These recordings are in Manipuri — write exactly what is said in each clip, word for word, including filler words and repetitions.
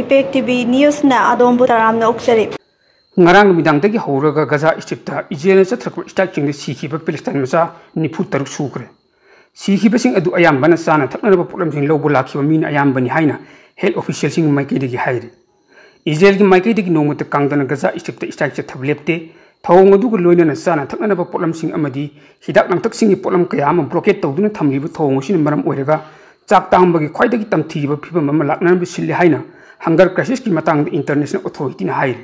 ꯏꯝꯄꯦꯛ ꯇꯤ ꯚꯤ ꯅ꯭ꯌꯨꯁꯅ ꯑꯗꯣꯝꯕꯨ ꯇꯔꯥꯝꯅ ꯑꯣꯛꯆꯔꯤ꯫ ꯉꯔꯥꯡ ꯅꯨꯃꯤꯗꯥꯡꯗꯒꯤ ꯍꯧꯔꯒ ꯒꯖꯥ ꯏꯁꯇ꯭ꯔꯤꯞꯇ ꯏꯖꯔꯦꯜꯅ ꯆꯠꯊꯔꯛꯄ ꯏꯁꯇ꯭ꯔꯥꯏꯛꯁꯤꯡꯗ ꯁꯤꯈꯤꯕ ꯄꯦꯂꯦꯁꯇꯥꯏꯟ ꯃꯆꯥ ꯅꯤꯐꯨ ꯇꯔꯨꯛ ꯁꯨꯈ꯭ꯔꯦ꯫ ꯁꯤꯈꯤꯕꯁꯤꯡ ꯑꯗꯨ ꯑꯌꯥꯝꯕꯅ ꯆꯥꯅ ꯊꯛꯅꯅꯕ ꯄꯣꯠꯂꯝꯁꯤꯡ ꯂꯧꯕ ꯂꯥꯛꯈꯤꯕ ꯃꯤꯅ ꯑꯌꯥꯝꯕꯅꯤ ꯍꯥꯏꯅ ꯍꯦꯜꯊ ꯑꯣꯐꯤꯁꯤꯌꯦꯜꯁꯤꯡꯒꯤ ꯃꯥꯏꯀꯩꯗꯒꯤ ꯍꯥꯏꯔꯤ꯫ ꯏꯖꯔꯦꯜꯒꯤ ꯃꯥꯏꯀꯩꯗꯒꯤ ꯅꯣꯡꯃꯇ ꯀꯥꯡꯗꯅ ꯒꯖꯥ ꯏꯁꯇ꯭ꯔꯤꯞꯇ ꯏꯁꯇ꯭ꯔꯥꯏꯛ ꯆꯠꯊꯕ ꯂꯦꯞꯇꯦ꯫ ꯊꯧꯑꯣꯡ ꯑꯗꯨꯒ ꯂꯣꯏꯅꯅ ꯆꯥꯅ ꯊꯛꯅꯅꯕ ꯄꯣꯠꯂꯝꯁꯤꯡ ꯑꯃꯗꯤ ꯍꯤꯗꯥꯛ ꯂꯥꯡꯊꯛꯁꯤꯡꯒꯤ ꯄꯣꯠꯂꯝ ꯀꯌꯥ ꯑꯃ ꯕ꯭ꯂꯣꯀꯦꯠ ꯇꯧꯗꯨꯅ ꯊꯝꯂꯤꯕ ꯊꯧꯑꯣꯡ ꯑꯁꯤꯅ ꯃꯔꯝ ꯑꯣꯏꯔꯒ ꯆꯥꯛ ꯇꯥꯡꯕꯒꯤ ꯈ꯭ꯋꯥꯏꯗꯒꯤ ꯇꯝꯊꯤꯔꯕ ꯐꯤꯚꯝ ꯑꯃ ꯂꯥꯛꯅꯅꯕ ꯁꯤꯜꯂꯤ ꯍꯥꯏꯅ ꯍꯪꯒꯔ ꯀ꯭ꯔꯥꯏꯁꯤꯁꯀꯤ ꯃꯇꯥꯡꯗ ꯏꯟꯇꯔꯅꯦꯁꯅꯦꯜ ꯑꯣꯊꯣꯔꯤꯇꯤꯅ ꯍꯥꯏꯔꯤ꯫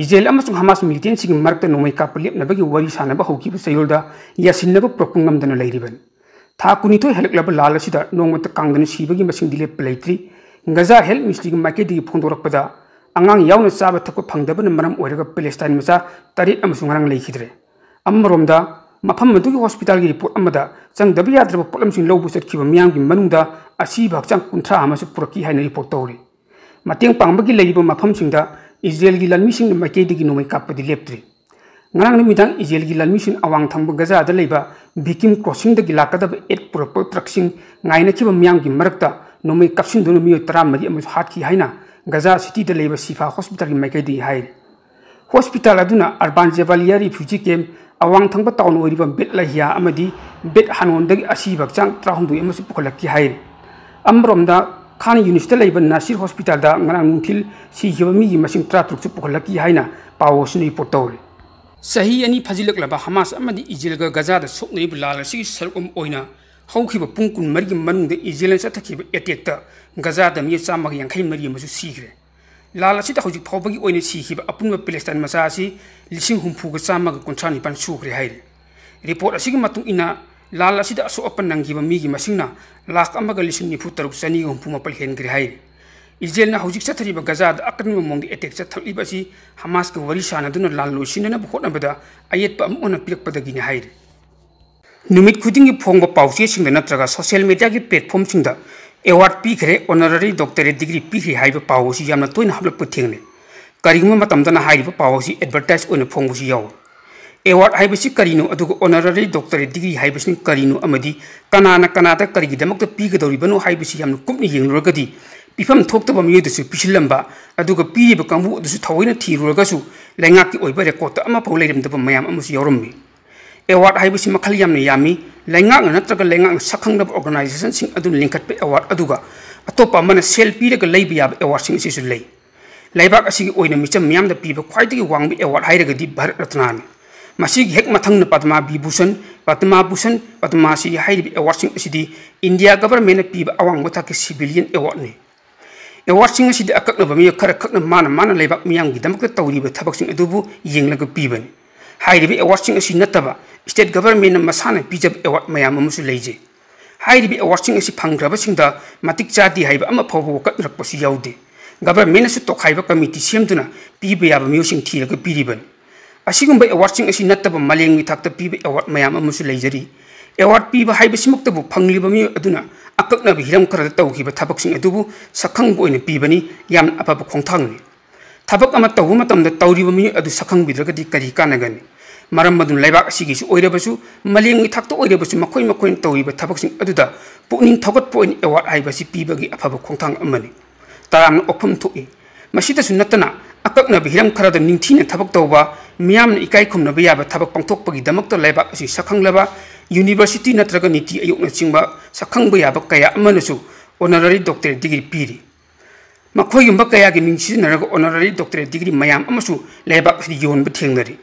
ꯏꯖꯔꯦꯜ ꯑꯃꯁꯨꯡ ꯍꯃꯥꯁ ꯃꯤꯂꯤꯇꯦꯟꯁꯤꯡꯒꯤ ꯃꯔꯛꯇ ꯅꯣꯡꯃꯩ ꯀꯥꯞꯄ ꯂꯦꯞꯅꯕꯒꯤ ꯋꯥꯔꯤ ꯁꯥꯅꯕ ꯍꯧꯈꯤꯕ ꯆꯌꯣꯜꯗ ꯌꯥꯁꯤꯟꯅꯕ ꯄꯨꯔꯛꯄ ꯉꯝꯗꯅ ꯂꯩꯔꯤꯕꯅꯤ꯫ ꯊꯥ ꯀꯨꯟꯅꯤꯊꯣꯏ ꯍꯦꯜꯂꯛꯂꯕ ꯂꯥꯜ ꯑꯁꯤꯗ ꯅꯣꯡꯃꯇ ꯀꯥꯡꯗꯅ ꯁꯤꯕꯒꯤ ꯃꯁꯤꯡꯗꯤ ꯂꯦꯞꯄ ꯂꯩꯇ꯭ꯔꯤ꯫ ꯒꯖꯥ ꯍꯦꯜꯊ ꯃꯤꯅꯤꯁꯇ꯭ꯔꯤꯒꯤ ꯃꯥꯏꯀꯩꯗꯒꯤ ꯐꯣꯡꯗꯣꯔꯛꯄꯗ, ꯑꯉꯥꯡ ꯌꯥꯎꯅ ꯆꯥꯕ ꯊꯛꯄ ꯐꯪꯗꯕꯅ ꯃꯔꯝ ꯑꯣꯏꯔꯒ ꯄꯦꯂꯦꯁꯇꯥꯏꯟ ꯃꯆꯥ ꯇꯔꯦꯠ ꯑꯃꯁꯨ ꯉꯔꯥꯡ ꯂꯩꯈꯤꯗ꯭ꯔꯦ꯫ ꯑꯃꯔꯣꯝꯗ, ꯃꯐꯝ ꯑꯗꯨꯒꯤ ꯍꯣꯁꯄꯤꯇꯥꯜꯒꯤ ꯔꯤꯄꯣꯔꯠ ꯑꯃꯗ ꯆꯪꯗꯕ ꯌꯥꯗ꯭ꯔꯕ ꯄꯣꯠꯂꯝꯁꯤꯡ ꯂꯧꯕ ꯆꯠꯈꯤꯕ ꯃꯤꯌꯥꯝꯒꯤ ꯃꯅꯨꯡꯗ ꯑꯁꯤꯕ ꯍꯛꯆꯥꯡ ꯀꯨꯟꯊ꯭ꯔꯥ ꯑꯃꯁꯨ ꯄꯨꯔꯛꯈꯤ ꯍꯥꯏꯅ ꯔꯤꯄꯣꯔꯠ ꯇꯧꯔꯤ꯫ ꯃꯇꯦꯡ ꯄꯥꯡꯕꯒꯤ ꯂꯩꯔꯤꯕ ꯃꯐꯝꯁꯤꯡꯗ ꯏꯖꯔꯦꯜꯒꯤ ꯂꯥꯟꯃꯤꯁꯤꯡꯒꯤ ꯃꯥꯏꯀꯩꯗꯒꯤ ꯅꯣꯡꯃꯩ ꯀꯥꯞꯄꯗꯤ ꯂꯦꯞꯇ꯭ꯔꯤ꯫ ꯉꯔꯥꯡ ꯅꯨꯃꯤꯗꯥꯡ ꯏꯖꯔꯦꯜꯒꯤ ꯂꯥꯟꯃꯤꯁꯤꯡ ꯑꯋꯥꯡ ꯊꯪꯕ ꯒꯖꯥꯗ ꯂꯩꯕ ꯕꯤꯀꯤꯝ ꯀ꯭ꯔꯣꯁꯤꯡꯗꯒꯤ ꯂꯥꯛꯀꯗꯕ ꯑꯦꯗ ꯄꯨꯔꯛꯄ ꯇ꯭ꯔꯛꯁꯤꯡ ꯉꯥꯏꯅꯈꯤꯕ ꯃꯤꯌꯥꯝꯒꯤ ꯃꯔꯛꯇ ꯅꯣꯡꯃꯩ ꯀꯥꯞꯁꯤꯟꯗꯨꯅ ꯃꯤꯑꯣꯏ ꯇꯔꯥꯃꯔꯤ ꯑꯃꯁꯨ ꯍꯥꯠꯈꯤ ꯍꯥꯏꯅ ꯒꯖꯥ ꯁꯤꯇꯤꯗ ꯂꯩꯕ ꯁꯤꯐꯥ ꯍꯣꯁꯄꯤꯇꯥꯜꯒꯤ ꯃꯥꯏꯀꯩꯗꯒꯤ ꯍꯥꯏꯔꯤ꯫ ꯍꯣꯁꯄꯤꯇꯥꯜ ꯑꯗꯨꯅ ꯑꯔꯕꯥꯟ ꯖꯦꯕꯥꯂꯤꯌꯥ ꯔꯤꯐ꯭ꯌꯨꯖꯤ ꯀꯦꯝꯞ, ꯑꯋꯥꯡ ꯊꯪꯕ ꯇꯥꯎꯟ ꯑꯣꯏꯔꯤꯕ ꯕꯦꯠ ꯂꯍꯤꯌꯥ ꯑꯃꯗꯤ ꯕꯦꯠ ꯍꯥꯅꯣꯟꯗꯒꯤ ꯑꯁꯤꯕ ꯍꯛꯆꯥꯡ ꯇꯔꯥꯍꯨꯝꯗꯣꯏ ꯑꯃꯁꯨ ꯄꯨꯈꯠꯂꯛꯈꯤ ꯍꯥꯏꯔꯤ꯫ ꯑꯃꯔꯣꯝꯗ, ꯈꯥꯟ ꯌꯨꯅꯤꯁꯇ ꯂꯩꯕ ꯅꯥꯁꯤꯔ ꯍꯣꯁꯄꯤꯇꯥꯜꯗ ꯉꯔꯥꯡ ꯅꯨꯡꯊꯤꯜ ꯁꯤꯈꯤꯕ ꯃꯤꯒꯤ ꯃꯁꯤꯡ ꯇꯔꯥꯇꯔꯨꯛꯁꯨ ꯄꯨꯈꯠꯂꯛꯈꯤ ꯍꯥꯏꯅ ꯄꯥꯎ ꯑꯁꯤꯅ ꯔꯤꯄꯣꯔꯠ ꯇꯧꯔꯤ꯫ ꯆꯍꯤ ꯑꯅꯤ ꯐꯥꯖꯤꯜꯂꯛꯂꯕ ꯍꯃꯥꯁ ꯑꯃꯗꯤ ꯏꯖꯔꯦꯜꯒ ꯒꯖꯥꯗ ꯁꯣꯛꯅꯔꯤꯕ ꯂꯥꯜ ꯑꯁꯤꯒꯤ ꯁꯔꯨꯛ ꯑꯃ ꯑꯣꯏꯅ ꯍꯧꯈꯤꯕ ꯄꯨꯡ ꯀꯨꯟꯃꯔꯤꯒꯤ ꯃꯅꯨꯡꯗ ꯏꯖꯔꯦꯜꯅ ꯆꯠꯊꯈꯤꯕ ꯑꯦꯇꯦꯛꯇ ꯒꯖꯥꯗ ꯃꯤ ꯆꯥꯝꯃꯒ ꯌꯥꯡꯈꯩ ꯃꯔꯤ ꯑꯃꯁꯨ ꯁꯤꯈ꯭ꯔꯦ꯫ ꯂꯥꯜ ꯑꯁꯤꯗ ꯍꯧꯖꯤꯛ ꯐꯥꯎꯕꯒꯤ ꯑꯣꯏꯅ ꯁꯤꯈꯤꯕ ꯑꯄꯨꯟꯕ ꯄꯦꯂꯦꯁꯇꯥꯏꯟ ꯃꯆꯥ ꯑꯁꯤ ꯂꯤꯁꯤꯡ ꯍꯨꯝꯐꯨꯒ ꯆꯥꯝꯃꯒ ꯀꯨꯟꯊ꯭ꯔꯥ ꯅꯤꯄꯥꯟ ꯁꯨꯈ꯭ꯔꯦ ꯍꯥꯏꯔꯤ꯫ ꯔꯤꯄꯣꯔꯠ ꯑꯁꯤꯒꯤ ꯃꯇꯨꯡ ꯏꯟꯅ, ꯂꯥꯜ ꯑꯁꯤꯗ ꯑꯁꯣꯛ ꯑꯄꯟ ꯅꯪꯈꯤꯕ ꯃꯤꯒꯤ ꯃꯁꯤꯡꯅ ꯂꯥꯈ ꯑꯃꯒ ꯂꯤꯁꯤꯡ ꯅꯤꯐꯨ ꯇꯔꯨꯛ ꯆꯅꯤꯒ ꯍꯨꯝꯐꯨ ꯃꯥꯄꯜ ꯍꯦꯟꯈ꯭ꯔꯦ ꯍꯥꯏꯔꯤ꯫ ꯏꯖꯔꯦꯜꯅ ꯍꯧꯖꯤꯛ ꯆꯠꯊꯔꯤꯕ ꯒꯖꯥꯗ ꯑꯀꯟꯕ ꯃꯑꯣꯡꯗ ꯑꯦꯇꯦꯛ ꯆꯠꯊꯔꯛꯂꯤꯕ ꯑꯁꯤ ꯍꯃꯥꯁꯀ ꯋꯥꯔꯤ ꯁꯥꯅꯗꯨꯅ ꯂꯥꯟ ꯂꯣꯏꯁꯤꯟꯅꯅꯕ ꯍꯣꯠꯅꯕꯗ ꯑꯌꯦꯠꯄ ꯑꯃꯨꯛ ꯍꯟꯅ ꯄꯤꯔꯛꯄꯗꯒꯤꯅꯤ ꯍꯥꯏꯔꯤ꯫ ꯅꯨꯃꯤꯠ ꯈꯨꯗꯤꯡꯒꯤ ꯐꯣꯡꯕ ꯄꯥꯎꯆꯦꯁꯤꯡꯗ ꯅꯠꯇ꯭ꯔꯒ ꯁꯣꯁꯤꯌꯦꯜ ꯃꯤꯗꯤꯌꯥꯒꯤ ꯄ꯭ꯂꯦꯠꯐꯣꯔꯝꯁꯤꯡꯗ ꯑꯦꯋꯥꯔꯗ ꯄꯤꯈ꯭ꯔꯦ, ꯑꯣꯅꯔꯔꯤ ꯗꯣꯛꯇꯔꯦꯠ ꯗꯤꯒ꯭ꯔꯤ ꯄꯤꯈ꯭ꯔꯦ ꯍꯥꯏꯕ ꯄꯥꯎ ꯑꯁꯤ ꯌꯥꯝꯅ ꯇꯣꯏꯅ ꯍꯥꯞꯂꯛꯄ ꯊꯦꯡꯅꯩ꯫ ꯀꯔꯤꯒꯨꯝꯕ ꯃꯇꯝꯗꯅ ꯍꯥꯏꯔꯤꯕ ꯄꯥꯎ ꯑꯁꯤ ꯑꯦꯗꯚꯔꯇꯥꯏꯖ ꯑꯣꯏꯅ ꯐꯣꯡꯕꯁꯨ ꯌꯥꯎꯏ꯫ ꯑꯦꯋꯥꯔꯗ ꯍꯥꯏꯕꯁꯤ ꯀꯔꯤꯅꯣ, ꯑꯗꯨꯒ ꯑꯣꯅꯔꯔꯤ ꯗꯣꯛꯇꯔꯦꯠ ꯗꯤꯒ꯭ꯔꯤ ꯍꯥꯏꯕꯁꯤꯅ ꯀꯔꯤꯅꯣ, ꯑꯃꯗꯤ ꯀꯅꯥꯅ ꯀꯅꯥꯗ ꯀꯔꯤꯒꯤꯗꯃꯛꯇ ꯄꯤꯒꯗꯧꯔꯤꯕꯅꯣ ꯍꯥꯏꯕꯁꯤ ꯌꯥꯝꯅ ꯀꯨꯞꯅ ꯌꯦꯡꯂꯨꯔꯒꯗꯤ, ꯄꯤꯐꯝ ꯊꯣꯛꯇꯕ ꯃꯤꯑꯣꯏꯗꯁꯨ ꯄꯤꯁꯤꯜꯂꯝꯕ, ꯑꯗꯨꯒ ꯄꯤꯔꯤꯕ ꯀꯥꯡꯕꯨ ꯑꯗꯨꯁꯨ ꯊꯑꯣꯏꯅ ꯊꯤꯔꯨꯔꯒꯁꯨ ꯂꯩꯉꯥꯛꯀꯤ ꯑꯣꯏꯕ ꯔꯦꯀꯣꯔꯠꯇ ꯑꯃꯐꯥꯎ ꯂꯩꯔꯝꯗꯕ ꯃꯌꯥꯝ ꯑꯃꯁꯨ ꯌꯥꯎꯔꯝꯃꯤ꯫ ꯑꯦꯋꯥꯔꯗ ꯍꯥꯏꯕꯁꯤ ꯃꯈꯜ ꯌꯥꯝꯅ ꯌꯥꯝꯃꯤ꯫ ꯂꯩꯉꯥꯛꯅ ꯅꯠꯇ꯭ꯔꯒ ꯂꯩꯉꯥꯛꯅ ꯁꯛꯈꯪꯅꯕ ꯑꯣꯔꯒꯅꯥꯏꯖꯦꯁꯟꯁꯤꯡ ꯑꯗꯨꯅ ꯂꯤꯡꯈꯠꯄ ꯑꯦꯋꯥꯔꯗ ꯑꯗꯨꯒ ꯑꯇꯣꯞꯄ ꯑꯃꯅ ꯁꯦꯜ ꯄꯤꯔꯒ ꯂꯩꯕ ꯌꯥꯕ ꯑꯦꯋꯥꯔꯗꯁꯤꯡ ꯑꯁꯤꯁꯨ ꯂꯩ꯫ ꯂꯩꯕꯥꯛ ꯑꯁꯤꯒꯤ ꯑꯣꯏꯅ ꯃꯤꯆꯝ ꯃꯤꯌꯥꯝꯗ ꯄꯤꯕ ꯈ꯭ꯋꯥꯏꯗꯒꯤ ꯋꯥꯡꯕ ꯑꯦꯋꯥꯔꯗ ꯍꯥꯏꯔꯒꯗꯤ ꯚꯥꯔꯠ ꯔꯠꯅꯥꯅꯤ꯫ ꯃꯁꯤꯒꯤ ꯍꯦꯛ ꯃꯊꯪꯅ ꯄꯗꯃꯥ ꯕꯤꯚꯨꯁꯟ, ꯄꯗꯃꯥ ꯚꯨꯁꯟ, ꯄꯗꯃꯥ ꯁ꯭ꯔꯤ ꯍꯥꯏꯔꯤꯕ ꯑꯦꯋꯥꯔꯗꯁꯤꯡ ꯑꯁꯤꯗꯤ ꯏꯟꯗꯤꯌꯥ ꯒꯚꯔꯟꯃꯦꯟꯠꯅ ꯄꯤꯕ ꯑꯋꯥꯡꯕ ꯊꯥꯛꯀꯤ ꯁꯤꯚꯤꯂꯤꯌꯟ ꯑꯦꯋꯥꯔꯗꯅꯤ꯫ ꯑꯦꯋꯥꯔꯗꯁꯤꯡ ꯑꯁꯤꯗꯤ ꯑꯀꯛꯅꯕ ꯃꯤꯑꯣꯏ ꯈꯔ ꯈꯛꯅ ꯃꯥꯅ ꯃꯥꯅ ꯂꯩꯕꯥꯛ ꯃꯤꯌꯥꯝꯒꯤꯗꯃꯛꯇ ꯇꯧꯔꯤꯕ ꯊꯕꯛꯁꯤꯡ ꯑꯗꯨꯕꯨ ꯌꯦꯡꯂꯒ ꯄꯤꯕꯅꯤ꯫ ꯍꯥꯏꯔꯤꯕ ꯑꯦꯋꯥꯔꯗꯁꯤꯡ ꯑꯁꯤ ꯅꯠꯇꯕ ꯁ꯭ꯇꯦꯠ ꯒꯚꯔꯟꯃꯦꯟꯠꯅ ꯃꯁꯥꯅ ꯄꯤꯖꯕ ꯑꯦꯋꯥꯔꯗ ꯃꯌꯥꯝ ꯑꯃꯁꯨ ꯂꯩꯖꯩ꯫ ꯍꯥꯏꯔꯤꯕ ꯑꯦꯋꯥꯔꯗꯁꯤꯡ ꯑꯁꯤ ꯐꯪꯈ꯭ꯔꯕꯁꯤꯡꯗ ꯃꯇꯤꯛ ꯆꯥꯗꯦ ꯍꯥꯏꯕ ꯑꯃ ꯐꯥꯎꯕ ꯋꯥꯀꯠꯅꯔꯛꯄꯁꯨ ꯌꯥꯎꯗꯦ꯫ ꯒꯚꯔꯟꯃꯦꯟꯠꯅꯁꯨ ꯇꯣꯈꯥꯏꯕ ꯀꯃꯤꯇꯤ ꯁꯦꯝꯗꯨꯅ ꯄꯤꯕ ꯌꯥꯕ ꯃꯤꯑꯣꯏꯁꯤꯡ ꯊꯤꯔꯒ ꯄꯤꯔꯤꯕꯅꯤ꯫ ꯑꯁꯤꯒꯨꯝꯕ ꯑꯦꯋꯥꯔꯗꯁꯤꯡ ꯑꯁꯤ ꯅꯠꯇꯕ ꯃꯥꯂꯦꯝꯒꯤ ꯊꯥꯛꯇ ꯄꯤꯕ ꯑꯦꯋꯥꯔꯗ ꯃꯌꯥꯝ ꯑꯃꯁꯨ ꯂꯩꯖꯔꯤ꯫ ꯑꯦꯋꯥꯔꯗ ꯄꯤꯕ ꯍꯥꯏꯕꯁꯤꯃꯛꯇꯕꯨ ꯐꯪꯂꯤꯕ ꯃꯤꯑꯣꯏ ꯑꯗꯨꯅ ꯑꯀꯛꯅꯕ ꯍꯤꯔꯝ ꯈꯔꯗ ꯇꯧꯈꯤꯕ ꯊꯕꯛꯁꯤꯡ ꯑꯗꯨꯕꯨ ꯁꯛꯈꯪꯕ ꯑꯣꯏꯅ ꯄꯤꯕꯅꯤ꯫ ꯌꯥꯝꯅ ꯑꯐꯕ ꯈꯣꯡꯊꯥꯡꯅꯤ꯫ ꯊꯕꯛ ꯑꯃ ꯇꯧꯕ ꯃꯇꯝꯗ ꯇꯧꯔꯤꯕ ꯃꯤꯑꯣꯏ ꯑꯗꯨ ꯁꯛꯈꯪꯕꯤꯗ꯭ꯔꯒꯗꯤ ꯀꯔꯤ ꯀꯥꯟꯅꯒꯅꯤ? ꯃꯔꯝ ꯑꯗꯨꯅ ꯂꯩꯕꯥꯛ ꯑꯁꯤꯒꯤꯁꯨ ꯑꯣꯏꯔꯕꯁꯨ, ꯃꯥꯂꯦꯝꯒꯤ ꯊꯥꯛꯇ ꯑꯣꯏꯔꯕꯁꯨ, ꯃꯈꯣꯏ ꯃꯈꯣꯏꯅ ꯇꯧꯔꯤꯕ ꯊꯕꯛꯁꯤꯡ ꯑꯗꯨꯗ ꯄꯨꯛꯅꯤꯡ ꯊꯧꯒꯠꯄ ꯑꯣꯏꯅ ꯑꯦꯋꯥꯔꯗ ꯍꯥꯏꯕꯁꯤ ꯄꯤꯕꯒꯤ ꯑꯐꯕ ꯈꯣꯡꯊꯥꯡ ꯑꯃꯅꯤ꯫ ꯇꯔꯥꯝꯅ ꯑꯣꯛꯐꯝ ꯊꯣꯛꯏ꯫ ꯃꯁꯤꯗꯁꯨ ꯅꯠꯇꯅ, ꯑꯀꯛꯅꯕ ꯍꯤꯔꯝ ꯈꯔꯗ ꯅꯤꯡꯊꯤꯅ ꯊꯕꯛ ꯇꯧꯕ, ꯃꯤꯌꯥꯝꯅ ꯏꯀꯥꯏ ꯈꯨꯝꯅꯕ ꯌꯥꯕ ꯊꯕꯛ ꯄꯥꯡꯊꯣꯛꯄꯒꯤꯗꯃꯛꯇ ꯂꯩꯕꯥꯛ ꯑꯁꯤ ꯁꯛꯈꯪꯂꯕ ꯌꯨꯅꯤꯚꯔꯁꯤꯇꯤ ꯅꯠꯇ꯭ꯔꯒ ꯅꯤꯇꯤ ꯑꯥꯌꯣꯒꯅꯆꯤꯡꯕ ꯁꯛꯈꯪꯕ ꯌꯥꯕ ꯀꯌꯥ ꯑꯃꯅꯁꯨ ꯑꯣꯅꯔꯔꯤ ꯗꯣꯛꯇꯔꯦꯠ ꯗꯤꯒ꯭ꯔꯤ ꯄꯤꯔꯤ꯫ ꯃꯈꯣꯏꯒꯨꯝꯕ ꯀꯌꯥꯒꯤ ꯃꯤꯡ ꯁꯤꯖꯤꯟꯅꯔꯒ ꯑꯣꯅꯔꯔꯤ ꯗꯣꯛꯇꯔꯦꯠ ꯗꯤꯒ꯭ꯔꯤ ꯃꯌꯥꯝ ꯑꯃꯁꯨ ꯂꯩꯕꯥꯛ ꯑꯁꯤꯗ ꯌꯣꯟꯕ ꯊꯦꯡꯅꯔꯤ꯫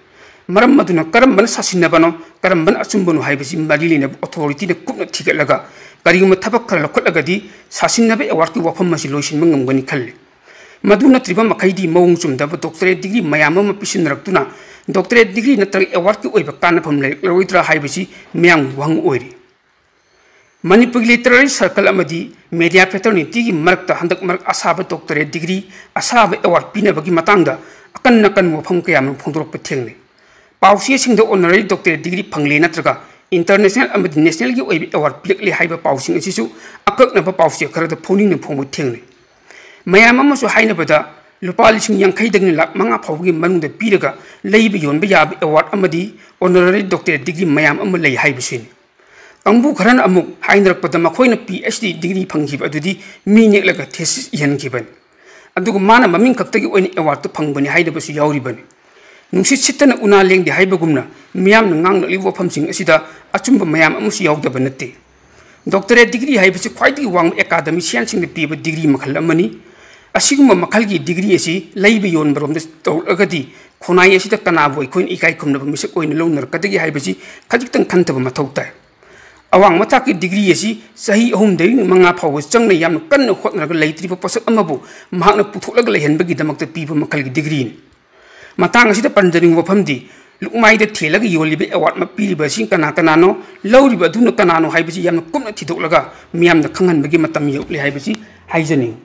ꯃꯔꯝ ꯑꯗꯨꯅ ꯀꯔꯝꯕꯅ ꯁꯥꯁꯤꯟꯅꯕꯅꯣ, ꯀꯔꯝꯕꯅ ꯑꯆꯨꯝꯕꯅꯣ ꯍꯥꯏꯕꯁꯤ ꯃꯔꯤ ꯂꯩꯅꯕ ꯑꯣꯊꯣꯔꯤꯇꯤꯅ ꯀꯨꯞꯅ ꯊꯤꯒꯠꯂꯒ ꯀꯔꯤꯒꯨꯝꯕ ꯊꯕꯛ ꯈꯔ ꯂꯧꯈꯠꯂꯒꯗꯤ ꯁꯥꯁꯤꯟꯅꯕ ꯑꯦꯋꯥꯔꯗꯀꯤ ꯋꯥꯐꯝ ꯑꯁꯤ ꯂꯣꯏꯁꯤꯟꯕ ꯉꯝꯒꯅꯤ ꯈꯜꯂꯤ꯫ ꯃꯗꯨ ꯅꯠꯇ꯭ꯔꯤꯕ ꯃꯈꯩꯗꯤ ꯃꯑꯣꯡ ꯆꯨꯝꯗꯕ ꯗꯣꯛꯇꯔꯦꯠ ꯗꯤꯒ꯭ꯔꯤ ꯃꯌꯥꯝ ꯑꯃ ꯄꯤꯁꯤꯟꯅꯔꯛꯇꯨꯅ ꯗꯣꯛꯇꯔꯦꯠ ꯗꯤꯒ꯭ꯔꯤ ꯅꯠꯇ꯭ꯔꯒ ꯑꯦꯋꯥꯔꯗꯀꯤ ꯑꯣꯏꯕ ꯀꯥꯟꯅꯐꯝ ꯂꯩꯔꯛꯂꯔꯣꯏꯗ꯭ꯔꯥ ꯍꯥꯏꯕꯁꯤ ꯃꯤꯌꯥꯝꯒꯤ ꯋꯥꯍꯪ ꯑꯣꯏꯔꯤ꯫ ꯃꯅꯤꯄꯨꯔꯒꯤ ꯂꯤꯇꯔꯦꯔꯤ ꯁꯔꯀꯜ ꯑꯃꯗꯤ ꯃꯦꯗꯤꯌꯥ ꯐ꯭ꯔꯦꯇꯔꯅꯤꯇꯤꯒꯤ ꯃꯔꯛꯇ ꯍꯟꯗꯛ ꯃꯔꯛ ꯑꯁꯥꯕ ꯗꯣꯛꯇꯔꯦꯠ ꯗꯤꯒ꯭ꯔꯤ, ꯑꯁꯥꯕ ꯑꯦꯋꯥꯔꯗ ꯄꯤꯅꯕꯒꯤ ꯃꯇꯥꯡꯗ ꯑꯀꯟ ꯑꯀꯟꯕ ꯋꯥꯐꯝ ꯀꯌꯥ ꯑꯃ ꯐꯣꯡꯗꯣꯔꯛꯄ ꯊꯦꯡꯅꯩ꯫ ꯄꯥꯎꯆꯦꯁꯤꯡꯗ ꯑꯣꯅꯔꯔꯤ ꯗꯣꯛꯇꯔꯦꯠ ꯗꯤꯒ꯭ꯔꯤ ꯐꯪꯂꯦ ꯅꯠꯇ꯭ꯔꯒ ꯏꯟꯇꯔꯅꯦꯁꯅꯦꯜ ꯑꯃꯗꯤ ꯅꯦꯁꯅꯦꯜꯒꯤ ꯑꯣꯏꯕ ꯑꯦꯋꯥꯔꯗ ꯄꯤꯔꯛꯂꯦ ꯍꯥꯏꯕ ꯄꯥꯎꯁꯤꯡ ꯑꯁꯤꯁꯨ ꯑꯀꯛꯅꯕ ꯄꯥꯎꯆꯦ ꯈꯔꯗ ꯐꯣꯡꯅꯤꯡꯅ ꯐꯣꯡꯕ ꯊꯦꯡꯅꯩ꯫ ꯃꯌꯥꯝ ꯑꯃꯁꯨ ꯍꯥꯏꯅꯕꯗ ꯂꯨꯄꯥ ꯂꯤꯁꯤꯡ ꯌꯥꯡꯈꯩꯗꯒꯤꯅ ꯂꯥꯈ ꯃꯉꯥ ꯐꯥꯎꯕꯒꯤ ꯃꯅꯨꯡꯗ ꯄꯤꯔꯒ ꯂꯩꯕ ꯌꯣꯟꯕ ꯌꯥꯕ ꯑꯦꯋꯥꯔꯗ ꯑꯃꯗꯤ ꯑꯣꯅꯔꯔꯤ ꯗꯣꯛꯇꯔꯦꯠ ꯗꯤꯒ꯭ꯔꯤ ꯃꯌꯥꯝ ꯑꯃ ꯂꯩ ꯍꯥꯏꯕꯁꯤꯅꯤ꯫ ꯀꯥꯡꯕꯨ ꯈꯔꯅ ꯑꯃꯨꯛ ꯍꯥꯏꯅꯔꯛꯄꯗ ꯃꯈꯣꯏꯅ ꯄꯤ ꯑꯩꯆ ꯗꯤ ꯗꯤꯒ꯭ꯔꯤ ꯐꯪꯈꯤꯕ ꯑꯗꯨꯗꯤ ꯃꯤ ꯅꯦꯛꯂꯒ ꯊꯦꯁꯤꯁ ꯏꯍꯟꯈꯤꯕꯅꯤ꯫ ꯑꯗꯨꯒ ꯃꯥꯅ ꯃꯃꯤꯡ ꯈꯛꯇꯒꯤ ꯑꯣꯏꯅ ꯑꯦꯋꯥꯔꯗꯇꯨ ꯐꯪꯕꯅꯤ ꯍꯥꯏꯅꯕꯁꯨ ꯌꯥꯎꯔꯤꯕꯅꯤ꯫ ꯅꯨꯡꯁꯤꯠ ꯁꯤꯠꯇꯅ ꯎꯅꯥ ꯂꯦꯡꯗꯦ ꯍꯥꯏꯕꯒꯨꯝꯅ ꯃꯤꯌꯥꯝꯅ ꯉꯥꯡꯅꯔꯤꯕ ꯋꯥꯐꯝꯁꯤꯡ ꯑꯁꯤꯗ ꯑꯆꯨꯝꯕ ꯃꯌꯥꯝ ꯑꯃꯁꯨ ꯌꯥꯎꯗꯕ ꯅꯠꯇꯦ꯫ ꯗꯣꯛꯇꯔꯦꯠ ꯗꯤꯒ꯭ꯔꯤ ꯍꯥꯏꯕꯁꯤ ꯈ꯭ꯋꯥꯏꯗꯒꯤ ꯋꯥꯡꯕ ꯑꯦꯀꯥꯗꯃꯤꯁꯤꯌꯥꯟꯁꯤꯡꯅ ꯄꯤꯕ ꯗꯤꯒ꯭ꯔꯤ ꯃꯈꯜ ꯑꯃꯅꯤ꯫ ꯑꯁꯤꯒꯨꯝꯕ ꯃꯈꯜꯒꯤ ꯗꯤꯒ꯭ꯔꯤ ꯑꯁꯤ ꯂꯩꯕ ꯌꯣꯟꯕꯔꯣꯝꯗ ꯇꯧꯔꯛꯂꯒꯗꯤ ꯈꯨꯟꯅꯥꯏ ꯑꯁꯤꯗ ꯀꯅꯥꯕꯨ ꯑꯩꯈꯣꯏꯅ ꯏꯀꯥꯏ ꯈꯨꯝꯅꯕ ꯃꯤꯁꯛ ꯑꯣꯏꯅ ꯂꯧꯅꯔꯛꯀꯗꯒꯦ ꯍꯥꯏꯕꯁꯤ ꯈꯖꯤꯛꯇꯪ ꯈꯟꯊꯕ ꯃꯊꯧ ꯇꯥꯏ꯫ ꯑꯋꯥꯡꯕ ꯊꯥꯛꯀꯤ ꯗꯤꯒ꯭ꯔꯤ ꯑꯁꯤ ꯆꯍꯤ ꯑꯍꯨꯝꯗꯒꯤ ꯃꯉꯥ ꯐꯥꯎꯕ ꯆꯪꯅ ꯌꯥꯝꯅ ꯀꯟꯅ ꯍꯣꯠꯅꯔꯒ ꯂꯩꯇ꯭ꯔꯤꯕ ꯄꯣꯠꯁꯛ ꯑꯃꯕꯨ ꯃꯍꯥꯛꯅ ꯄꯨꯊꯣꯛꯂꯒ ꯂꯩꯍꯟꯕꯒꯤꯗꯃꯛꯇ ꯄꯤꯕ ꯃꯈꯜꯒꯤ ꯗꯤꯒ꯭ꯔꯤꯅꯤ꯫ ꯃꯇꯥꯡ ꯑꯁꯤꯗ ꯄꯟꯖꯅꯤꯡꯕ ꯋꯥꯐꯝꯗꯤ, ꯂꯨꯛꯃꯥꯏꯗ ꯊꯦꯜꯂꯒ ꯌꯣꯜꯂꯤꯕ ꯑꯦꯋꯥꯔꯗ ꯑꯃ ꯄꯤꯔꯤꯕ ꯑꯁꯤ ꯀꯅꯥ ꯀꯅꯥꯅꯣ, ꯂꯧꯔꯤꯕ ꯑꯗꯨꯅ ꯀꯅꯥꯅꯣ ꯍꯥꯏꯕꯁꯤ ꯌꯥꯝꯅ ꯀꯨꯞꯅ ꯊꯤꯗꯣꯛꯂꯒ ꯃꯤꯌꯥꯝꯗ ꯈꯪꯍꯟꯕꯒꯤ ꯃꯇꯝ ꯌꯧꯔꯛꯂꯦ ꯍꯥꯏꯕꯁꯤ ꯍꯥꯏꯖꯅꯤꯡꯏ꯫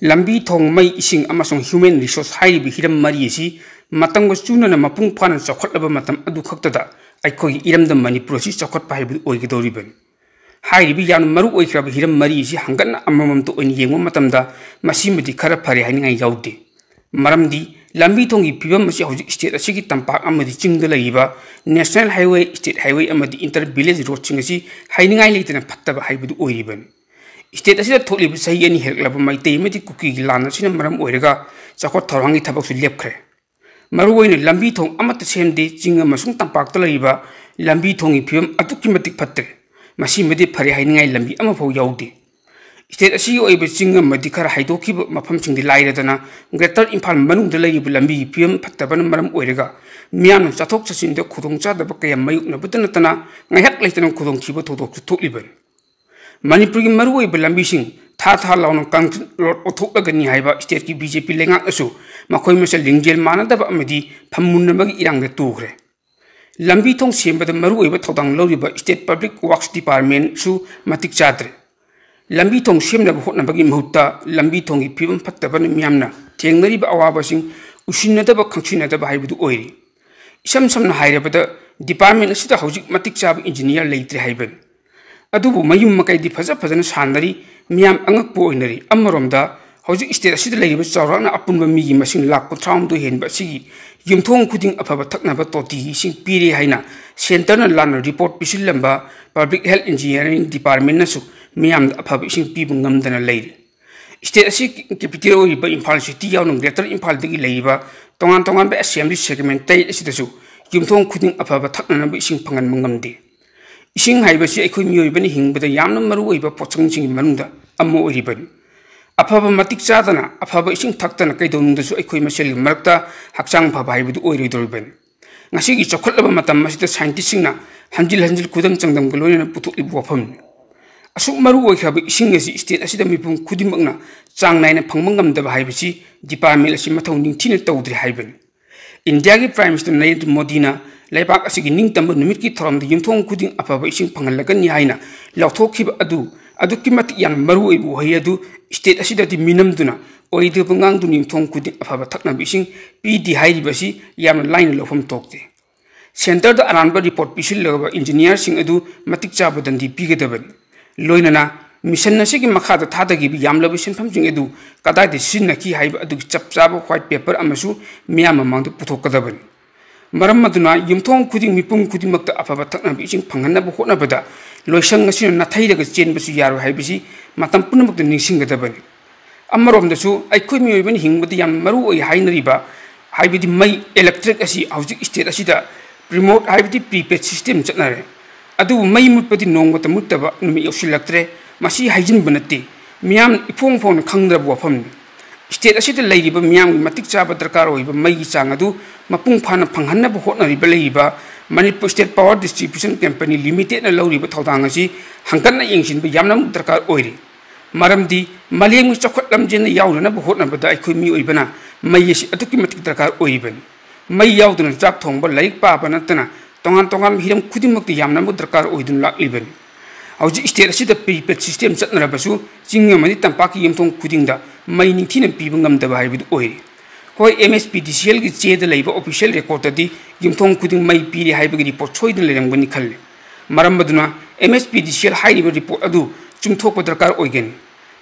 ꯂꯝꯕꯤ, ꯊꯣꯡ, ꯃꯩ, ꯏꯁꯤꯡ ꯑꯃꯁꯨꯡ human resource ꯍꯥꯏꯔꯤꯕ ꯍꯤꯔꯝ ꯃꯔꯤ ꯑꯁꯤ ꯃꯇꯝꯒ ꯆꯨꯅꯅ ꯃꯄꯨꯡ ꯐꯥꯅ ꯆꯥꯎꯈꯠꯂꯕ ꯃꯇꯝ ꯑꯗꯨ ꯈꯛꯇꯗ ꯑꯩꯈꯣꯏꯒꯤ ꯏꯔꯝꯗꯝ ꯃꯅꯤꯄꯨꯔ ꯑꯁꯤ ꯆꯥꯎꯈꯠꯄ ꯍꯥꯏꯕꯗꯨ ꯑꯣꯏꯒꯗꯧꯔꯤꯕꯅꯤ꯫ ꯍꯥꯏꯔꯤꯕ ꯌꯥꯝꯅ ꯃꯔꯨ ꯑꯣꯏꯈ꯭ꯔꯕ ꯍꯤꯔꯝ ꯃꯔꯤ ꯑꯁꯤ ꯍꯪꯒꯠꯅ ꯑꯃꯃꯝꯇ ꯑꯣꯏꯅ ꯌꯦꯡꯕ ꯃꯇꯝꯗ ꯃꯁꯤꯃꯗꯤ ꯈꯔ ꯐꯔꯦ ꯍꯥꯏꯅꯤꯡꯉꯥꯏ ꯌꯥꯎꯗꯦ꯫ ꯃꯔꯝꯗꯤ ꯂꯝꯕꯤ ꯊꯣꯡꯒꯤ ꯐꯤꯕꯝ ꯑꯁꯤ ꯍꯧꯖꯤꯛ state ꯑꯁꯤꯒꯤ ꯇꯝꯄꯥꯛ ꯑꯃꯗꯤ ꯆꯤꯡꯗ ꯂꯩꯔꯤꯕ national highway, state highway ꯑꯃꯗꯤ inter village roadꯁꯤꯡ ꯑꯁꯤ ꯍꯥꯏꯅꯤꯡꯉꯥꯏ ꯂꯩꯇꯅ ꯐꯠꯇꯕ ꯍꯥꯏꯕꯗꯨ ꯑꯣꯏꯔꯤꯕꯅꯤ꯫ State ꯑꯁꯤꯗ ꯊꯣꯛꯂꯤꯕ ꯆꯍꯤ ꯑꯅꯤ ꯍꯦꯜꯂꯛꯂꯕ ꯃꯩꯇꯩ ꯑꯃꯗꯤ ꯀꯨꯀꯤꯒꯤ ꯂꯥꯟ ꯑꯁꯤꯅ ꯃꯔꯝ ꯑꯣꯏꯔꯒ ꯆꯥꯎꯈꯠ ꯊꯧꯔꯥꯡꯒꯤ ꯊꯕꯛꯁꯨ ꯂꯦꯞꯈ꯭ꯔꯦ꯫ ꯃꯔꯨꯑꯣꯏꯅ ꯂꯝꯕꯤ ꯊꯣꯡ ꯑꯃꯠꯇ ꯁꯦꯝꯗꯦ꯫ ꯆꯤꯡ ꯑꯃꯁꯨꯡ ꯇꯝꯄꯥꯛꯇ ꯂꯩꯔꯤꯕ ꯂꯝꯕꯤ ꯊꯣꯡꯒꯤ ꯐꯤꯕꯝ ꯑꯗꯨꯛꯀꯤ ꯃꯇꯤꯛ ꯐꯠꯇ꯭ꯔꯦ꯫ ꯃꯁꯤꯃꯗꯤ ꯐꯔꯦ ꯍꯥꯏꯅꯤꯡꯉꯥꯏ ꯂꯝꯕꯤ ꯑꯃꯐꯥꯎ ꯌꯥꯎꯗꯦ꯫ State ꯑꯁꯤꯒꯤ ꯑꯣꯏꯕ ꯆꯤꯡ ꯑꯃꯗꯤ ꯈꯔ ꯍꯥꯏꯗꯣꯛꯈꯤꯕ ꯃꯐꯝꯁꯤꯡꯗꯤ ꯂꯥꯏꯔꯗꯅ, Greater ꯏꯝꯐꯥꯜ ꯃꯅꯨꯡꯗ ꯂꯩꯔꯤꯕ ꯂꯝꯕꯤꯒꯤ ꯐꯤꯕꯝ ꯐꯠꯇꯕꯅ ꯃꯔꯝ ꯑꯣꯏꯔꯒ ꯃꯤꯌꯥꯝꯅ ꯆꯠꯊꯣꯛ ꯆꯠꯁꯤꯟꯗ ꯈꯨꯗꯣꯡꯆꯥꯗꯕ ꯀꯌꯥ ꯃꯥꯌꯣꯛꯅꯕꯇ ꯅꯠꯇꯅ ꯉꯥꯏꯍꯥꯛ ꯂꯩꯇꯅ ꯈꯨꯗꯣꯡꯊꯤꯕ ꯊꯧꯗꯣꯛꯁꯨ ꯊꯣꯛꯂꯤꯕꯅꯤ꯫ ꯃꯅꯤꯄꯨꯔꯒꯤ ꯃꯔꯨꯑꯣꯏꯕ ꯂꯝꯕꯤꯁꯤꯡ ꯊꯥ ꯊꯥ ꯂꯥꯎꯅ concrete road ꯑꯣꯟꯊꯣꯛꯂꯒꯅꯤ ꯍꯥꯏꯕ stateꯀꯤ BJP ꯂꯩꯉꯥꯛꯅꯁꯨ ꯃꯈꯣꯏ ꯃꯁꯦꯜ ꯂꯤꯡꯖꯦꯜ ꯃꯥꯟꯅꯗꯕ ꯑꯃꯗꯤ ꯐꯝꯃꯨꯟꯅꯕꯒꯤ ꯏꯔꯥꯡꯗ ꯇꯨꯈ꯭ꯔꯦ꯫ ꯂꯝꯕꯤ ꯊꯣꯡ ꯁꯦꯝꯕꯗ ꯃꯔꯨꯑꯣꯏꯕ ꯊꯧꯗꯥꯡ ꯂꯧꯔꯤꯕ State Public Works Departmentꯁꯨ ꯃꯇꯤꯛ ꯆꯥꯗ꯭ꯔꯦ꯫ ꯂꯝꯕꯤ ꯊꯣꯡ ꯁꯦꯝꯅꯕ ꯍꯣꯠꯅꯕꯒꯤ ꯃꯍꯨꯠꯇ ꯂꯝꯕꯤ ꯊꯣꯡꯒꯤ ꯐꯤꯕꯝ ꯐꯠꯇꯕꯅ ꯃꯤꯌꯥꯝꯅ ꯊꯦꯡꯅꯔꯤꯕ ꯑꯋꯥꯕꯁꯤꯡ ꯎꯁꯤꯟꯅꯗꯕ ꯈꯪꯁꯤꯟꯅꯗꯕ ꯍꯥꯏꯕꯗꯨ ꯑꯣꯏꯔꯤ꯫ ꯏꯁꯝ ꯁꯝꯅ ꯍꯥꯏꯔꯕꯗ, department ꯑꯁꯤꯗ ꯍꯧꯖꯤꯛ ꯃꯇꯤꯛ ꯆꯥꯕ engineer ꯂꯩꯇ꯭ꯔꯦ ꯍꯥꯏꯕꯅꯤ꯫ ꯑꯗꯨꯕꯨ ꯃꯌꯨꯝ ꯃꯀꯩꯗꯤ ꯐꯖ ꯐꯖꯅ ꯁꯥꯟꯅꯔꯤ, ꯃꯤꯌꯥꯝ ꯑꯉꯛꯄ ꯑꯣꯏꯅꯔꯤ꯫ ꯑꯃꯔꯣꯝꯗ ꯍꯧꯖꯤꯛ state ꯑꯁꯤꯗ ꯂꯩꯔꯤꯕ ꯆꯥꯎꯔꯥꯛꯅ ꯑꯄꯨꯟꯕ ꯃꯤꯒꯤ ꯃꯁꯤꯡ ꯂꯥꯈ ꯀꯨꯟꯊ꯭ꯔꯥ ꯍꯨꯝꯗꯣꯏ ꯍꯦꯟꯕ ꯑꯁꯤꯒꯤ ꯌꯨꯝꯊꯣꯡ ꯈꯨꯗꯤꯡ ꯑꯐꯕ ꯊꯛꯅꯕ ꯇꯣꯇꯤꯒꯤ ꯏꯁꯤꯡ ꯄꯤꯔꯦ ꯍꯥꯏꯅ centreꯅ ꯂꯥꯟꯅ report ꯄꯤꯁꯤꯜꯂꯝꯕ Public Health Engineering Departmentꯅꯁꯨ ꯃꯤꯌꯥꯝꯗ ꯑꯐꯕ ꯏꯁꯤꯡ ꯄꯤꯕ ꯉꯝꯗꯅ ꯂꯩꯔꯤ꯫ State ꯑꯁꯤ capital ꯑꯣꯏꯔꯤꯕ ꯏꯝꯐꯥꯜ city ꯌꯥꯎꯅ Greater ꯏꯝꯐꯥꯜꯗꯒꯤ ꯂꯩꯔꯤꯕ ꯇꯣꯉꯥꯟ ꯇꯣꯉꯥꯟꯕ assembly segment ꯇꯔꯦꯠ ꯑꯁꯤꯗꯁꯨ ꯌꯨꯝꯊꯣꯡ ꯈꯨꯗꯤꯡ ꯑꯐꯕ ꯊꯛꯅꯅꯕ ꯏꯁꯤꯡ ꯐꯪꯍꯟꯕ ꯉꯝꯗꯦ꯫ ꯏꯁꯤꯡ ꯍꯥꯏꯕꯁꯤ ꯑꯩꯈꯣꯏ ꯃꯤꯑꯣꯏꯕꯅ ꯍꯤꯡꯕꯗ ꯌꯥꯝꯅ ꯃꯔꯨꯑꯣꯏꯕ ꯄꯣꯠꯁꯛꯁꯤꯡꯒꯤ ꯃꯅꯨꯡꯗ ꯑꯃ ꯑꯣꯏꯔꯤꯕꯅꯤ꯫ ꯑꯐꯕ ꯃꯇꯤꯛ ꯆꯥꯗꯅ, ꯑꯐꯕ ꯏꯁꯤꯡ ꯊꯛꯇꯅ ꯀꯩꯗꯧꯅꯨꯡꯗꯁꯨ ꯑꯩꯈꯣꯏ ꯃꯁꯦꯜꯒꯤ ꯃꯔꯛꯇ ꯍꯛꯆꯥꯡ ꯐꯕ ꯍꯥꯏꯕꯗꯨ ꯑꯣꯏꯔꯣꯏꯗꯧꯔꯤꯕꯅꯤ꯫ ꯉꯁꯤꯒꯤ ꯆꯥꯎꯈꯠꯂꯕ ꯃꯇꯝ ꯑꯁꯤꯗ scientistꯁꯤꯡꯅ ꯍꯟꯖꯤꯜ ꯍꯟꯖꯤꯜ ꯈꯨꯗꯝ ꯆꯥꯡꯗꯝꯒ ꯂꯣꯏꯅꯅ ꯄꯨꯊꯣꯛꯂꯤꯕ ꯋꯥꯐꯝꯅꯤ꯫ ꯑꯁꯨꯛ ꯃꯔꯨ ꯑꯣꯏꯈ꯭ꯔꯕ ꯏꯁꯤꯡ ꯑꯁꯤ state ꯑꯁꯤꯗ ꯃꯤꯄꯨꯝ ꯈꯨꯗꯤꯡꯃꯛꯅ ꯆꯥꯡ ꯅꯥꯏꯅ ꯐꯪꯕ ꯉꯝꯗꯕ ꯍꯥꯏꯕꯁꯤ department ꯑꯁꯤ ꯃꯊꯧ ꯅꯤꯡꯊꯤꯅ ꯇꯧꯗ꯭ꯔꯦ ꯍꯥꯏꯕꯅꯤ꯫ ꯏꯟꯗꯤꯌꯥꯒꯤ Prime Minister ꯅꯔꯦꯟꯗ꯭ꯔ ꯃꯣꯗꯤꯅ ꯂꯩꯕꯥꯛ ꯑꯁꯤꯒꯤ ꯅꯤꯡꯇꯝꯕ ꯅꯨꯃꯤꯠꯀꯤ ꯊꯧꯔꯝꯗ ꯌꯨꯝꯊꯣꯡ ꯈꯨꯗꯤꯡ ꯑꯐꯕ ꯏꯁꯤꯡ ꯐꯪꯍꯜꯂꯒꯅꯤ ꯍꯥꯏꯅ ꯂꯥꯎꯊꯣꯛꯈꯤꯕ ꯑꯗꯨ ꯑꯗꯨꯛꯀꯤ ꯃꯇꯤꯛ ꯌꯥꯝꯅ ꯃꯔꯨ ꯑꯣꯏꯕ ꯋꯥꯍꯩ ꯑꯗꯨ state ꯑꯁꯤꯗꯗꯤ ꯃꯤꯅꯝꯗꯨꯅ ꯑꯣꯏꯗꯕ ꯉꯥꯡꯗꯨꯅ ꯌꯨꯝꯊꯣꯡ ꯈꯨꯗꯤꯡ ꯑꯐꯕ ꯊꯛꯅꯕ ꯏꯁꯤꯡ ꯄꯤꯗꯦ ꯍꯥꯏꯔꯤꯕ ꯑꯁꯤ ꯌꯥꯝꯅ ꯂꯥꯏꯅ ꯂꯧꯐꯝ ꯊꯣꯛꯇꯦ꯫ Centreꯗ ꯑꯔꯥꯟꯕ report ꯄꯤꯁꯤꯜꯂꯕ engineerꯁꯤꯡ ꯑꯗꯨ ꯃꯇꯤꯛ ꯆꯥꯕ ꯗꯟꯗꯤ ꯄꯤꯒꯗꯕꯅꯤ꯫ ꯂꯣꯏꯅꯅ mission ꯑꯁꯤꯒꯤ ꯃꯈꯥꯗ ꯊꯥꯗꯈꯤꯕ ꯌꯥꯝꯂꯕ ꯁꯦꯟꯐꯝꯁꯤꯡ ꯑꯗꯨ ꯀꯗꯥꯏꯗ ꯁꯤꯖꯤꯟꯅꯈꯤ ꯍꯥꯏꯕ ꯑꯗꯨꯒꯤ ꯆꯞ ꯆꯥꯕ white paper ꯑꯃꯁꯨ ꯃꯤꯌꯥꯝ ꯃꯃꯥꯡꯗ ꯄꯨꯊꯣꯛꯀꯗꯕꯅꯤ꯫ ꯃꯔꯝ ꯑꯗꯨꯅ ꯌꯨꯝꯊꯣꯡ ꯈꯨꯗꯤꯡ ꯃꯤꯄꯨꯝ ꯈꯨꯗꯤꯡꯃꯛꯇ ꯑꯐꯕ ꯊꯛꯅꯕ ꯏꯁꯤꯡ ꯐꯪꯍꯟꯅꯕ ꯍꯣꯠꯅꯕꯗ ꯂꯣꯏꯁꯪ ꯑꯁꯤꯅ ꯅꯥꯊꯩꯔꯒ ꯆꯦꯟꯕꯁꯨ ꯌꯥꯔꯣꯏ ꯍꯥꯏꯕꯁꯤ ꯃꯇꯝ ꯄꯨꯝꯅꯃꯛꯇ ꯅꯤꯡꯁꯤꯡꯒꯗꯕꯅꯤ꯫ ꯑꯃꯔꯣꯝꯗꯁꯨ ꯑꯩꯈꯣꯏ ꯃꯤꯑꯣꯏꯕꯅ ꯍꯤꯡꯕꯗ ꯌꯥꯝ ꯃꯔꯨ ꯑꯣꯏ ꯍꯥꯏꯅꯔꯤꯕ, ꯍꯥꯏꯕꯗꯤ ꯃꯩ, electric ꯑꯁꯤ ꯍꯧꯖꯤꯛ state ꯑꯁꯤꯗ remote, ꯍꯥꯏꯕꯗꯤ prepaid system ꯆꯠꯅꯔꯦ꯫ ꯑꯗꯨꯕꯨ ꯃꯩ ꯃꯨꯠꯄꯗꯤ ꯅꯣꯡꯃꯇ ꯃꯨꯠꯇꯕ ꯅꯨꯃꯤꯠ ꯌꯧꯁꯤꯜꯂꯛꯇ꯭ꯔꯦ꯫ ꯃꯁꯤ ꯍꯥꯏꯖꯤꯟꯕ ꯅꯠꯇꯦ, ꯃꯤꯌꯥꯝꯅ ꯏꯐꯣꯡ ꯐꯣꯡꯅ ꯈꯪꯗ꯭ꯔꯕ ꯋꯥꯐꯝꯅꯤ꯫ State ꯑꯁꯤꯗ ꯂꯩꯔꯤꯕ ꯃꯤꯌꯥꯝꯒꯤ ꯃꯇꯤꯛ ꯆꯥꯕ ꯗꯔꯀꯥꯔ ꯑꯣꯏꯕ ꯃꯩꯒꯤ ꯆꯥꯡ ꯑꯗꯨ ꯃꯄꯨꯡ ꯐꯥꯅ ꯐꯪꯍꯟꯅꯕ ꯍꯣꯠꯅꯔꯤꯕ ꯂꯩꯔꯤꯕ Manipur State Power Distribution Company Limitedꯅ ꯂꯧꯔꯤꯕ ꯊꯧꯗꯥꯡ ꯑꯁꯤ ꯍꯪꯀꯠꯅ ꯌꯦꯡꯁꯤꯟꯕ ꯌꯥꯝꯅꯃꯛ ꯗꯔꯀꯥꯔ ꯑꯣꯏꯔꯤ꯫ ꯃꯔꯝꯗꯤ ꯃꯥꯂꯦꯝꯒꯤ ꯆꯥꯎꯈꯠ ꯂꯝꯖꯦꯜꯗ ꯌꯥꯎꯅꯅꯕ ꯍꯣꯠꯅꯕꯗ ꯑꯩꯈꯣꯏ ꯃꯤꯑꯣꯏꯕꯅ ꯃꯩ ꯑꯁꯤ ꯑꯗꯨꯛꯀꯤ ꯃꯇꯤꯛ ꯗꯔꯀꯥꯔ ꯑꯣꯏꯔꯤꯕꯅꯤ꯫ ꯃꯩ ꯌꯥꯎꯗꯅ ꯆꯥꯛ ꯊꯣꯡꯕ, ꯂꯥꯏꯔꯤꯛ ꯄꯥꯕ ꯅꯠꯇꯅ ꯇꯣꯉꯥꯟ ꯇꯣꯉꯥꯟꯕ ꯍꯤꯔꯝ ꯈꯨꯗꯤꯡꯃꯛꯇ ꯌꯥꯝꯅꯃꯛ ꯗꯔꯀꯥꯔ ꯑꯣꯏꯗꯨꯅ ꯂꯥꯛꯂꯤꯕꯅꯤ꯫ ꯍꯧꯖꯤꯛ state ꯑꯁꯤꯗ prepaid system ꯆꯠꯅꯔꯕꯁꯨ ꯆꯤꯡ ꯑꯃꯗꯤ ꯇꯝꯄꯥꯛꯀꯤ ꯌꯨꯝꯊꯣꯡ ꯈꯨꯗꯤꯡꯗ ꯃꯩ ꯅꯤꯡꯊꯤꯅ ꯄꯤꯕ ꯉꯝꯗꯕ ꯍꯥꯏꯕꯗꯨ ꯑꯣꯏꯔꯤ꯫ ꯍꯣꯏ, MSPDCLꯒꯤ ꯆꯦꯗ ꯂꯩꯕ official recordꯇꯗꯤ ꯌꯨꯝꯊꯣꯡ ꯈꯨꯗꯤꯡ ꯃꯩ ꯄꯤꯔꯦ ꯍꯥꯏꯕꯒꯤ report ꯁꯣꯏꯗꯅ ꯂꯩꯔꯝꯒꯅꯤ ꯈꯜꯂꯤ꯫ ꯃꯔꯝ ꯑꯗꯨꯅ MSPDCL ꯍꯥꯏꯔꯤꯕ report ꯑꯗꯨ ꯆꯨꯝꯊꯣꯛꯄ ꯗꯔꯀꯥꯔ ꯑꯣꯏꯒꯅꯤ꯫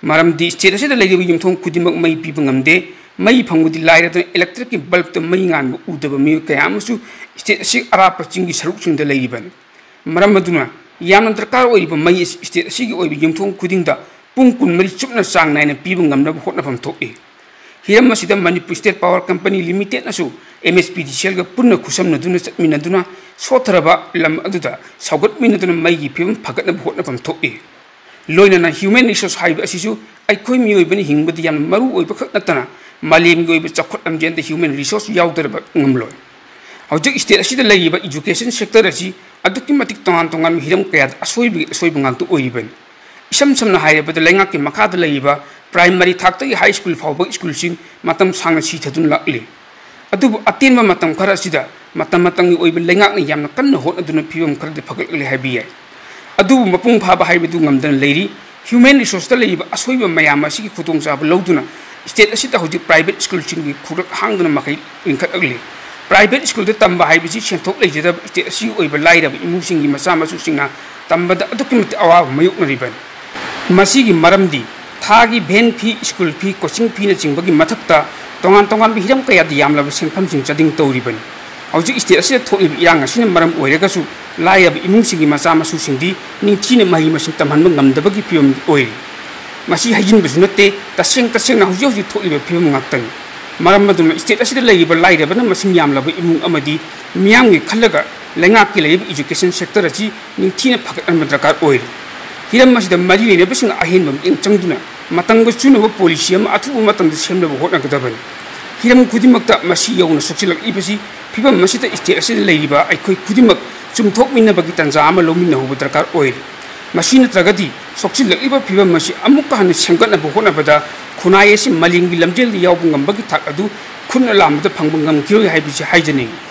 ꯃꯔꯝꯗꯤ state ꯑꯁꯤꯗ ꯂꯩꯔꯤꯕ ꯌꯨꯝꯊꯣꯡ ꯈꯨꯗꯤꯡꯃꯛ ꯃꯩ ꯄꯤꯕ ꯉꯝꯗꯦ꯫ ꯃꯩ ꯐꯪꯕꯗꯤ ꯂꯥꯏꯔꯗꯅ electricꯀꯤ bulbꯇ ꯃꯩ ꯉꯥꯟꯕ ꯎꯗꯕ ꯃꯤꯑꯣꯏ ꯀꯌꯥ ꯑꯃꯁꯨ state ꯑꯁꯤ ꯑꯔꯥꯞꯄ ꯆꯤꯡꯒꯤ ꯁꯔꯨꯛꯁꯤꯡꯗ ꯂꯩꯔꯤꯕꯅꯤ꯫ ꯃꯔꯝ ꯑꯗꯨꯅ ꯌꯥꯝꯅ ꯗꯔꯀꯥꯔ ꯑꯣꯏꯔꯤꯕ ꯃꯩ ꯑꯁꯤ state ꯑꯁꯤꯒꯤ ꯑꯣꯏꯕ ꯌꯨꯝꯊꯣꯡ ꯈꯨꯗꯤꯡꯗ ꯄꯨꯡ ꯀꯨꯟꯃꯔꯤ ꯆꯨꯞꯅ ꯆꯥꯡ ꯅꯥꯏꯅ ꯄꯤꯕ ꯉꯝꯅꯕ ꯍꯣꯠꯅꯐꯝ ꯊꯣꯛꯏ꯫ ꯍꯤꯔꯝ ꯑꯁꯤꯗ Manipur State Power Company Limitedꯅꯁꯨ MSPDCLꯒ ꯄꯨꯟꯅ ꯈꯨꯠꯁꯝꯅꯗꯨꯅ ꯆꯠꯃꯤꯟꯅꯗꯨꯅ ꯁꯣꯠꯊꯔꯕ ꯂꯝ ꯑꯗꯨꯗ ꯁꯧꯒꯠꯃꯤꯟꯅꯗꯨꯅ ꯃꯩꯒꯤ ꯐꯤꯕꯝ ꯐꯒꯠꯅꯕ ꯍꯣꯠꯅꯐꯝ ꯊꯣꯛꯏ꯫ ꯂꯣꯏꯅꯅ human resource ꯍꯥꯏꯕ ꯑꯁꯤꯁꯨ ꯑꯩꯈꯣꯏ ꯃꯤꯑꯣꯏꯕꯅ ꯍꯤꯡꯕꯗ ꯌꯥꯝꯅ ꯃꯔꯨ ꯑꯣꯏꯕ ꯈꯛ ꯅꯠꯇꯅ ꯃꯥꯂꯦꯝꯒꯤ ꯑꯣꯏꯕ ꯆꯥꯎꯈꯠ ꯂꯝꯖꯦꯜꯗ human resource ꯌꯥꯎꯗ꯭ꯔꯕ ꯉꯝꯂꯣꯏ꯫ ꯍꯧꯖꯤꯛ state ꯑꯁꯤꯗ ꯂꯩꯔꯤꯕ education sector ꯑꯁꯤ ꯑꯗꯨꯛꯀꯤ ꯃꯇꯤꯛ ꯇꯣꯉꯥꯟ ꯇꯣꯉꯥꯟꯕ ꯍꯤꯔꯝ ꯀꯌꯥꯗ ꯑꯁꯣꯏꯕꯒꯤ ꯑꯁꯣꯏꯕ ꯉꯥꯛꯇ ꯑꯣꯏꯔꯤꯕꯅꯤ꯫ ꯏꯁꯝ ꯁꯝꯅ ꯍꯥꯏꯔꯕꯗ ꯂꯩꯉꯥꯛꯀꯤ ꯃꯈꯥꯗ ꯂꯩꯔꯤꯕ primary ꯊꯥꯛꯇꯒꯤ high school ꯐꯥꯎꯕ schoolꯁꯤꯡ ꯃꯇꯝ ꯁꯥꯡꯅ ꯁꯤꯊꯗꯨꯅ ꯂꯥꯛꯂꯤ꯫ ꯑꯗꯨꯕꯨ ꯑꯇꯦꯟꯕ ꯃꯇꯝ ꯈꯔ ꯑꯁꯤꯗ ꯃꯇꯝ ꯃꯇꯝꯒꯤ ꯑꯣꯏꯕ ꯂꯩꯉꯥꯛꯅ ꯌꯥꯝꯅ ꯀꯟꯅ ꯍꯣꯠꯅꯗꯨꯅ ꯐꯤꯕꯝ ꯈꯔꯗꯤ ꯐꯒꯠꯂꯛꯂꯦ ꯍꯥꯏꯕ ꯌꯥꯏ꯫ ꯑꯗꯨꯕꯨ ꯃꯄꯨꯡ ꯐꯥꯕ ꯍꯥꯏꯕꯗꯨ ꯉꯝꯗꯅ ꯂꯩꯔꯤ꯫ Human resourceꯇ ꯂꯩꯔꯤꯕ ꯑꯁꯣꯏꯕ ꯃꯌꯥꯝ ꯑꯁꯤꯒꯤ ꯈꯨꯗꯣꯡꯆꯥꯕ ꯂꯧꯗꯨꯅ state ꯑꯁꯤꯗ ꯍꯧꯖꯤꯛ private schoolꯁꯤꯡꯒꯤ ꯈꯨꯔꯛ ꯍꯥꯡꯗꯨꯅ ꯃꯈꯩ ꯂꯤꯡꯈꯠꯂꯛꯂꯤ꯫ Private schoolꯗ ꯇꯝꯕ ꯍꯥꯏꯕꯁꯤ ꯁꯦꯟꯊꯣꯛ ꯂꯩꯖꯗꯕ state ꯑꯁꯤꯒꯤ ꯑꯣꯏꯕ ꯂꯥꯏꯔꯕ ꯏꯃꯨꯡꯁꯤꯡꯒꯤ ꯃꯆꯥ ꯃꯁꯨꯁꯤꯡꯅ ꯇꯝꯕꯗ ꯑꯗꯨꯛꯀꯤ ꯃꯇꯤꯛ ꯑꯋꯥꯕ ꯃꯥꯌꯣꯛꯅꯔꯤꯕꯅꯤ꯫ ꯃꯁꯤꯒꯤ ꯃꯔꯝꯗꯤ ꯊꯥꯒꯤ van fee, school fee, coaching feeꯅꯆꯤꯡꯕꯒꯤ ꯃꯊꯛꯇ ꯇꯣꯉꯥꯟ ꯇꯣꯉꯥꯟꯕ ꯍꯤꯔꯝ ꯀꯌꯥꯗ ꯌꯥꯝꯂꯕ ꯁꯦꯟꯐꯝꯁꯤꯡ ꯆꯥꯗꯤꯡ ꯇꯧꯔꯤꯕꯅꯤ꯫ ꯍꯧꯖꯤꯛ state ꯑꯁꯤꯗ ꯊꯣꯛꯂꯤꯕ ꯏꯔꯥꯡ ꯑꯁꯤꯅ ꯃꯔꯝ ꯑꯣꯏꯔꯒꯁꯨ ꯂꯥꯏꯔꯕ ꯏꯃꯨꯡꯁꯤꯡꯒꯤ ꯃꯆꯥ ꯃꯁꯨꯁꯤꯡꯗꯤ ꯅꯤꯡꯊꯤꯅ ꯃꯍꯩ ꯃꯁꯤꯡ ꯇꯝꯍꯟꯕ ꯉꯝꯗꯕꯒꯤ ꯐꯤꯕꯝ ꯑꯣꯏꯔꯤ꯫ ꯃꯁꯤ ꯍꯥꯏꯖꯤꯟꯕꯁꯨ ꯅꯠꯇꯦ, ꯇꯁꯦꯡ ꯇꯁꯦꯡꯅ ꯍꯧꯖꯤꯛ ꯍꯧꯖꯤꯛ ꯊꯣꯛꯂꯤꯕ ꯐꯤꯕꯝ ꯉꯥꯛꯇꯅꯤ꯫ ꯃꯔꯝ ꯑꯗꯨꯅ state ꯑꯁꯤꯗ ꯂꯩꯔꯤꯕ ꯂꯥꯏꯔꯕꯅ ꯃꯁꯤꯡ ꯌꯥꯝꯂꯕ ꯏꯃꯨꯡ ꯑꯃꯗꯤ ꯃꯤꯌꯥꯝꯒꯤ ꯈꯜꯂꯒ ꯂꯩꯉꯥꯛꯀꯤ ꯂꯩꯔꯤꯕ education sector ꯑꯁꯤ ꯅꯤꯡꯊꯤꯅ ꯐꯒꯠꯍꯟꯕ ꯗꯔꯀꯥꯔ ꯑꯣꯏꯔꯤ꯫ ꯍꯤꯔꯝ ꯑꯁꯤꯗ ꯃꯔꯤ ꯂꯩꯅꯕꯁꯤꯡꯅ ꯑꯍꯦꯟꯕ ꯃꯤꯠꯌꯦꯡ ꯆꯪꯗꯨꯅ ꯃꯇꯝꯒ ꯆꯨꯅꯕ policy ꯑꯃ ꯑꯊꯨꯕ ꯃꯇꯝꯗ ꯁꯦꯝꯅꯕ ꯍꯣꯠꯅꯒꯗꯕꯅꯤ꯫ ꯍꯤꯔꯝ ꯈꯨꯗꯤꯡꯃꯛꯇ ꯃꯁꯤ ꯌꯧꯅ ꯁꯣꯛꯆꯤꯜꯂꯛꯂꯤꯕꯁꯤ ꯐꯤꯕꯝ ꯑꯁꯤꯗ state ꯑꯁꯤꯗ ꯂꯩꯔꯤꯕ ꯑꯩꯈꯣꯏ ꯈꯨꯗꯤꯡꯃꯛ ꯆꯨꯝꯊꯣꯛꯃꯤꯟꯅꯕꯒꯤ ꯇꯥꯟꯖꯥ ꯑꯃ ꯂꯧꯃꯤꯟꯅꯍꯧꯕ ꯗꯔꯀꯥꯔ ꯑꯣꯏꯔꯤ꯫ ꯃꯁꯤ ꯅꯠꯇ꯭ꯔꯒꯗꯤ ꯁꯣꯛꯆꯤꯜꯂꯛꯂꯤꯕ ꯐꯤꯕꯝ ꯑꯁꯤ ꯑꯃꯨꯛꯀ ꯍꯟꯅ ꯁꯦꯝꯒꯠꯅꯕ ꯍꯣꯠꯅꯕꯗ ꯈꯨꯟꯅꯥꯏ ꯑꯁꯤ ꯃꯥꯂꯦꯝꯒꯤ ꯂꯝꯖꯦꯜꯗ ꯌꯥꯎꯕ ꯉꯝꯕꯒꯤ ꯊꯥꯛ ꯑꯗꯨ ꯈꯨꯠꯅ ꯂꯥꯝꯕꯗ ꯐꯪꯕ ꯉꯝꯈꯤꯔꯣꯏ ꯍꯥꯏꯕꯁꯤ ꯍꯥꯏꯖꯅꯤꯡꯏ꯫